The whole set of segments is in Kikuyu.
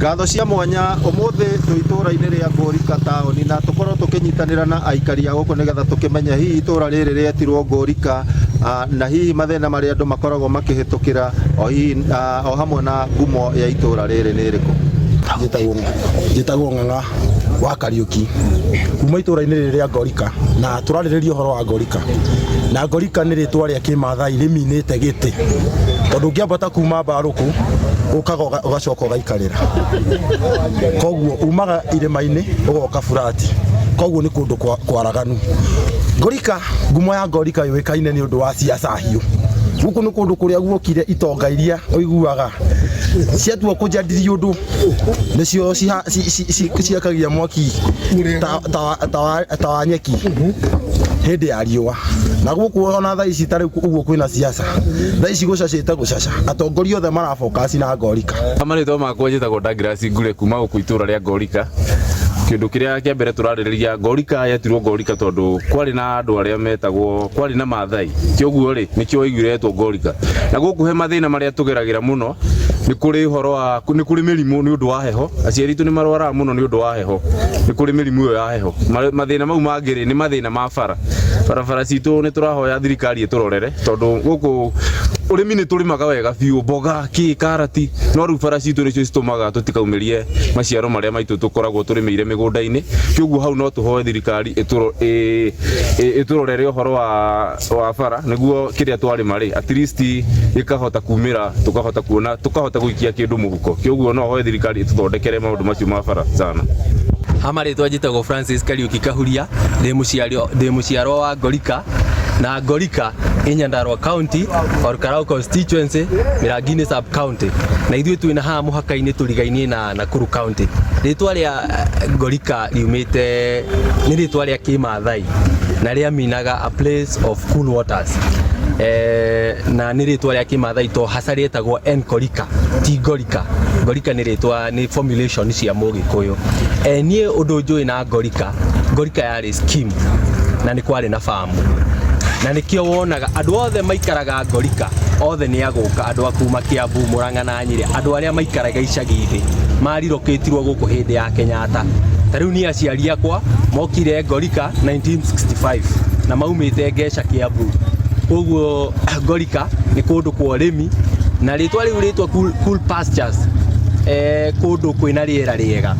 Ngatho cia mwanya ũmũthĩ twĩ itũũra-inĩ rĩa Ngũrika taũni na tũkorwo tũkĩnyitanĩra na aikari a gũkũ nĩgetha tũkĩmenye hihi itũũra rĩrĩ rĩetirwo Ngũrika na hihi mathĩna marĩa andũ makoragwo makĩhĩtũkĩra o hihi o hamwe na ngumo ya itũũra rĩrĩ nĩ ĩrĩkũ. Njĩtagwo Ng'ang'a wa Kariũki kuma itũũra-inĩ rĩrĩ rĩa Ngorika na tũrarĩrĩria ũhoro wa Ngorika na Ngorika nĩ rĩtwa rĩa kĩmathai rĩminĩte gĩtĩ tondũ ũngĩambata kuma Mbarũkũ ũkaga ũgacoka ũgaikarĩra koguo umaga irĩma-inĩ ũgoka burati koguo nĩ kũndũ kwaraganu. Ngorika, ngumo ya Ngorika yũĩkaine nĩ ũndũ wa ciaca hiũ. Gũkũ nĩ kũndũ kũrĩa guokire itonga iria ũiguaga ciatua kũjadili ũndũ nĩcio ciakagia mwaki ta wa nyeki hĩndĩ ya riũa. Na gũkũ ona thaa ici ta rĩu ũguo kwĩna ciaca, thaa ici gũcacĩte gũcaca, atongoria othe mara focus na Ngorika. Marĩtwa makwa njĩtagwo Douglas Ngure kuma gũkũ itũra rĩa Ngorika. Kĩndũ kĩrĩa kĩa mbere tũrarĩrĩria Ngorika yetirwo Ngorika tondũ kwarĩ na andũ arĩa metagwo kwarĩ na Mathai kĩoguo rĩ nĩkĩo waiguire yetwo Ngorika. Na gũkũ he mathĩna marĩa tũgeragĩra mũno nĩ kũrĩ ũhoro wa nĩ kũrĩ mĩrimũ nĩ ũndũ wa heho aciari aitũ nĩ marwaraga mũno nĩ ũndũ wa heho nĩ kũrĩ mĩrimũ ĩyo ya heho. Mathĩna mau mangĩ rĩ nĩ mathĩna ma bara barabara citũ nĩ tũrahoya thirikari ĩtũrorere tondũ gũkũ ũrĩmi nĩ tũrĩmaga wega biũ mboga kĩ karati no rĩu bara citũ nĩcio citũmaga tũtikaumĩrie maciaro marĩa maitũ tũkoragwo tũrĩmĩire mĩgũnda-inĩ kĩoguo hau no tũhoe thirikari ĩtũrorere ũhoro wa bara nĩguo kĩrĩa twarĩma rĩ at least gĩkahota kumĩra tũkahota kuona tũkahota gũikia kĩndũ mũhuko kĩoguo no hoe thirikari ĩtũthondekere maũndũ macio ma bara sana. Ha marĩtwa njĩtagwo Francis Kariuki Kahuria, ndĩ mũciarwo wa Ngorika na Ngorika ĩ Nyandarua County, Olkalou Constituency, Mĩrangi-inĩ Sub County. Na ithuĩ twĩna haha mũhaka-inĩ tũrigainie na Nakuru County. Rĩtwa rĩa Ngorika riumĩte nĩ rĩtwa rĩa kĩmathai na rĩaminaga a place of cool waters. Na nĩ rĩtwa rĩa kĩmathai to hasa rĩetagwo Enkorika ti Ngorika. Ngorika nĩ rĩtwa nĩ formulation cia mũgĩkũyũ. Niĩ ũndũ njũĩ na Ngorika, Ngorika yarĩ scheme na nĩ kwarĩ na farm na nĩkĩo wonaga andũ othe maikaraga Ngorika othe nĩ agũka andũ a kuma Kiambu, Murang'a na Nyĩrĩ, andũ arĩa maikaraga icagi-inĩ marirokĩtirwo gũkũ hĩndĩ ya Kenyatta. Ta rĩu niĩ aciari akwa mokire Ngorika 1965 na maumĩte Ngeca Kiambu. Koguo Ngorika nĩ kũndũ kwa ũrĩmi na rĩtwa rĩu rĩtwa cool, cool pastures kũndũ kwĩna rĩera rĩega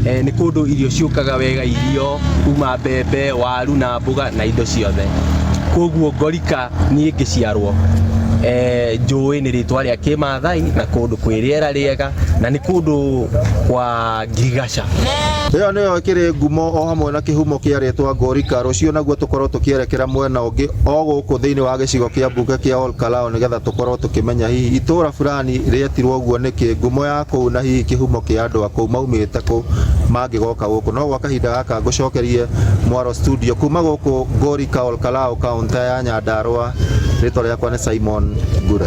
nĩ kũndũ irio ciũkaga wega, irio kuma mbembe, waru na mboga na indo ciothe. Koguo Ngorika niĩ ngĩciarwo njũĩ nĩ rĩtwa rĩa kĩmathai na kũndũ kwĩ rĩera rĩega na nĩ kũndũ kwa ngirigaca. Ĩyo nĩyo ĩkĩrĩ ngumo o hamwe na kĩhumo kĩa rĩtwa Ngorika. Rũciũ naguo tũkorwo tũkĩerekera mwena ũngĩ o gũkũ thĩinĩ wa gĩcigo kĩa mbunge kĩa Ol Kalou nĩgetha tũkorwo tũkĩmenya hihi itũũra fulani rĩetirwo ũguo nĩkĩ, ngumo ya kũu na hihi kĩhumo kĩa andũ a kũu maumĩte kũ mangĩgoka gũkũ. No gwa kahinda gaka ngũcokerie mwaro studio kuma gũkũ Ngorika Ol Kalou kaunti ya Nyandarua. Rĩtwa rĩakwa nĩ Simon Ngure.